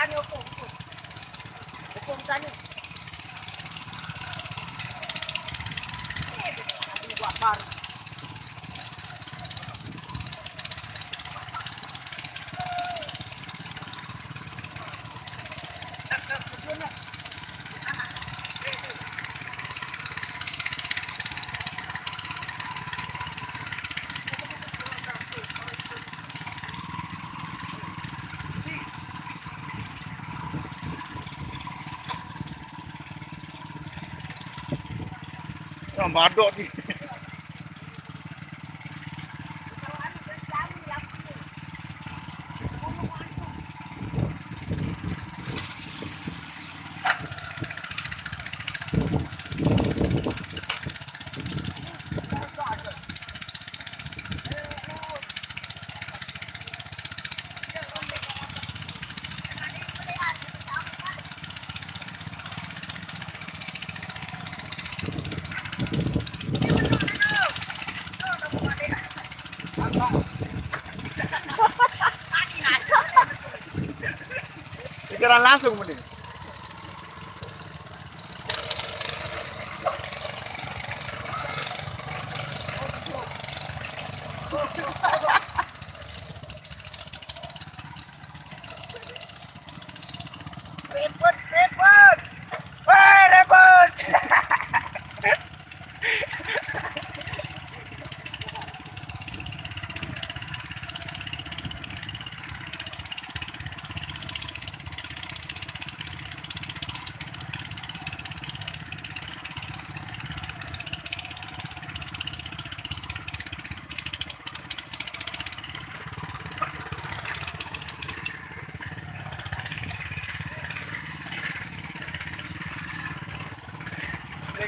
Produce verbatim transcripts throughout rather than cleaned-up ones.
Tani hukum, hukum. Hukum tani. Eh, dia tak ada buat baru. Wah, madok ni. Pikiran langsung mending. Ribut, ribut. Woi, ribut.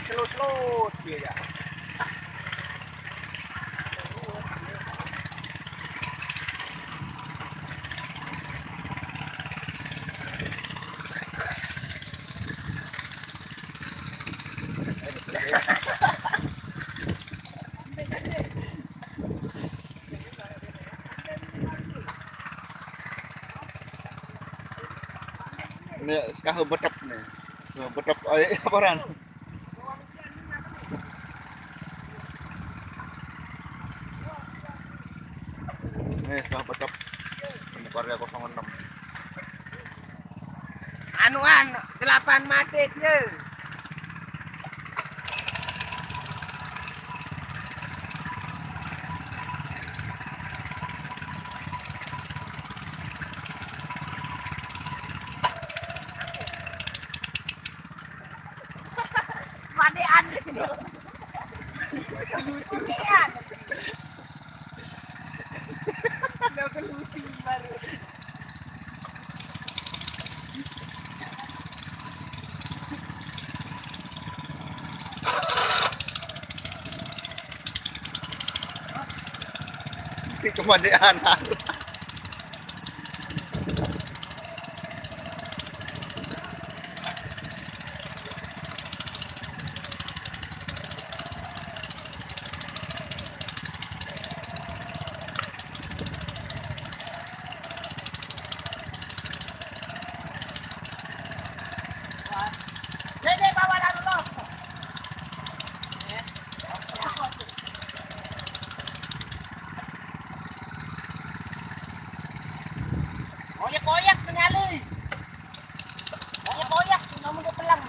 Slow-slow dia ya. Ini sekarang betep nih. Nah, betep, eh, apa ran? Nih, sekarang betep. Ini karya kosong enam. Anuan, delapan mati dia. Madean. Madean. Udah lucu baru. Di kemadean. Dede, bawa lalu los. Koyak-koyak menyali. Koyak-koyak, namun dia telang.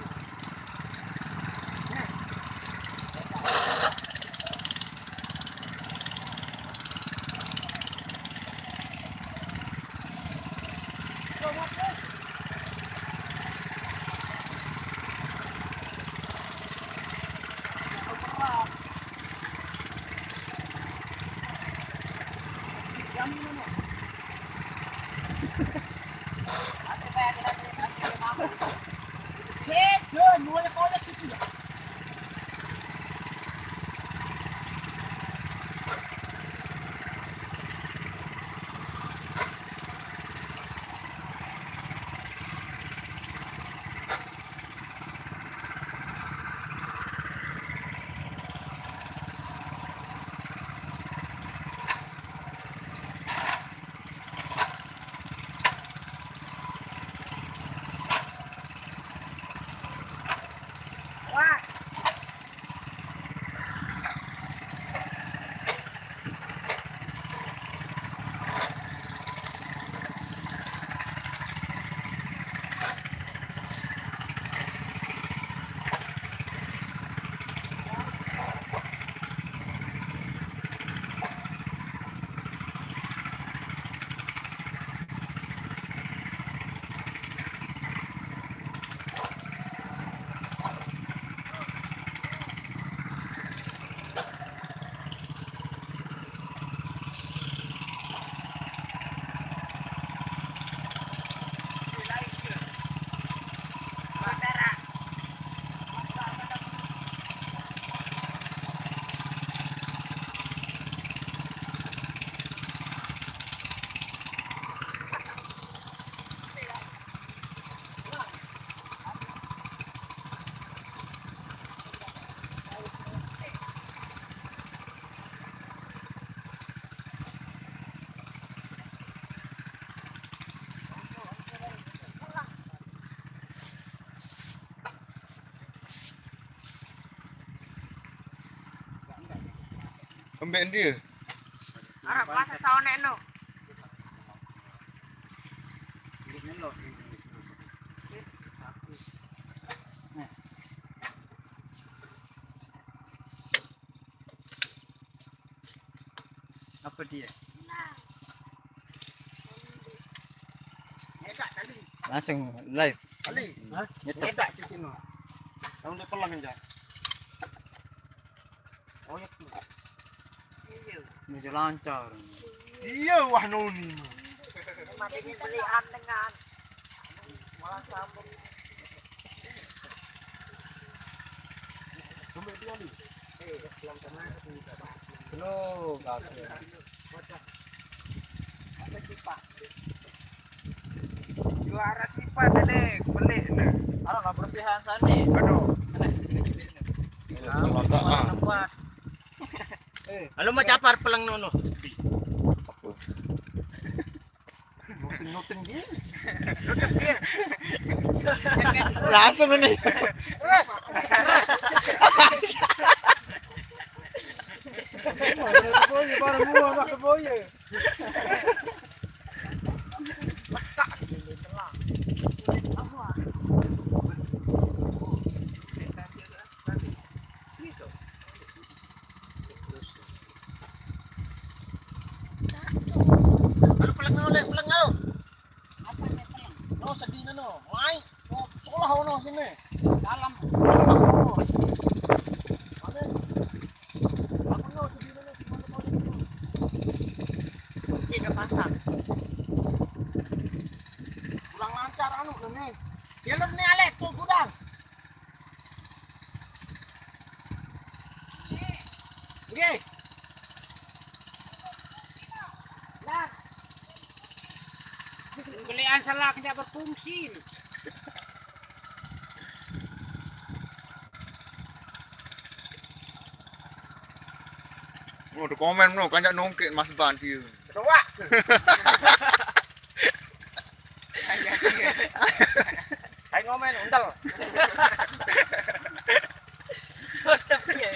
Ambek dia. Arab masa saonek no. Apa dia? Langsung live. Kali. Hah? Nyetok. Nyedak di sini. Kamu udah pelan aja. Oh, iya. Iya. Meja lancar. Iya, wah noni. Mati belian dengan malah sambung. Sampai dia nih. Eh, belum pernah. Lo, kafir. Apa sih, Pak? Juara sifat deh, beli nih. Aro nggak bersihan sani. Aduh. Mana sih beli-beli nih? Iya, Nah, tempat, ah. tempat. Eh, Lalu mau eh, capar peleng nono. Apa? Nuting-nuting gini. Langsung ini. Terus. Boye, baru gua pakai boye. Aduh, peleng, peleng, peleng, peleng. Apa nih, peleng? No, sedih no. Mai. No, solah ono sini. Dalam. Mana? Aku no, sedih no, gimana kau ini? Ini udah pasang. Kurang lancar anu nih. Dia nih, Alek, tuh gudang. Nggih. Nah. Belian salah tidak berfungsi. Oh, udah komen no, kanjak nongke Mas Ban dia. Ketua. Ayo ngomen, untel. Mantap ya.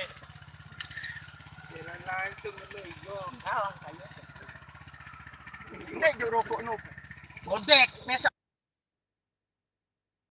Jalan langsung ngono iku. Kalang kayu. Nek juk rokok no. Godek, mesa